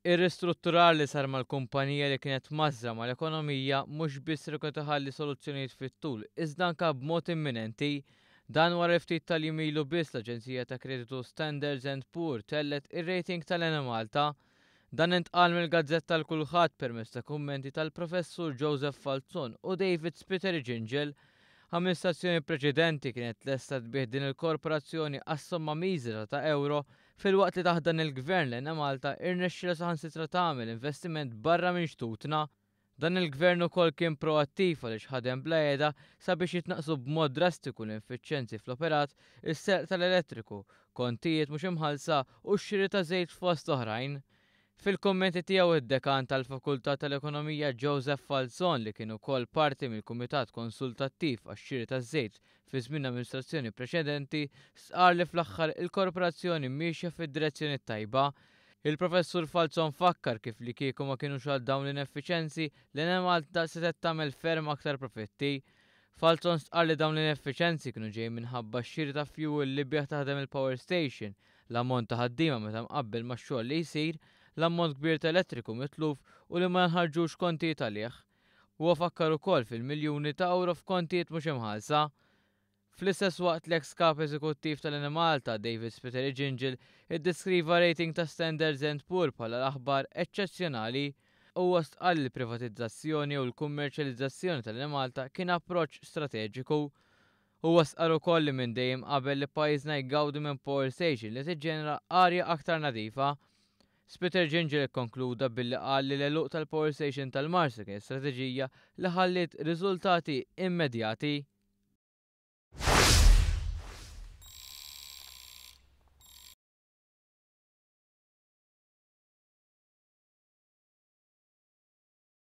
Ir-ristrutturar li sar mal-kumpanija li kienet mgħażżra mal-ekonomija mhux biss ser ikun qed iħalli soluzzjonijiet fit-tul iżda anke b'mod imminenti. Dan wara li ftit tal-jiem ilu biss l-aġenzija ta' kreditu Standards and Poor tellgħet ir-rating tal-Enemalta. Dan intqal mill-gazzetta l-Kulħadd permezz ta' kummenti tal-Professur Joseph Falzon u David Spiteri Gingell. Amministrazzjoni preċedenti kienet lesta tbigħ din il-korporazzjoni għas-somma miżera ta' ewro Filwaqt li taħt dan il-Gvern l-Enemalta irnexxielha saħansitra tagħmel investiment barra minn xtutna. Dan il-Gvern ukoll kien proattiv għaliex ħadem bla heda sabiex jitnaqqsu b'mod drastiku l-ineffiċjenzi fl-operat, is-serq tal-elettriku, kontijiet mhux imħallsa u x-xiri ta' żejt fost oħrajn. Fil-kummenti tiegħu d-Dekan tal-Fakultà tal-Ekonomija Joseph Falzon li kien ukoll parti mill-Kumitat Konsultattiv għax-xiri taż-żejt fi żmien l-amministrazzjoni preċedenti stqarr li fl-aħħar il-korporazzjoni miexja fid-direzzjoni t-tajba. Il-Professur Falzon fakkar kif li kieku ma kinux għal dawn l-ineffiċenzi, l-Enemalta setgħet tagħmel ferm aktar profitti. Falzon stqarr li dawn l-ineffiċenzi kienu ġejjin minħabba x-xiri ta' fjuwil li bih taħdem il-power station, l-ammont ta' ħaddiema meta mqabbel max-xogħol li jsir, l-ammont kbir ta' elettriku mitluf u li ma nħarġux kontijiet għalih. Huwa fakkar ukoll fil-miljuni ta' ewro f'kontijiet mhux imħallsa. Fl-istess waqt l-eks Kap Eżekuttiv tal-Enemalta, David Spiteri Gingell, iddeskriva rating ta' Standards and Poor bħala l-aħbar eċċezzjonali. Huwa stqarr li l-privatizzazzjoni u l-kummerċjalizzazzjoni tal-Enemalta kien approċċ strateġiku. Huwa stqarr ukoll li minn dejjem qabel li pajjiżna jgawdi minn power station li tiġġenera arja aktar nadifa. Spitter Gingell ikkonkluda billi qal li l-għeluq tal-power station tal-Marsa kienet strateġija li ħalliet riżultati immedjati.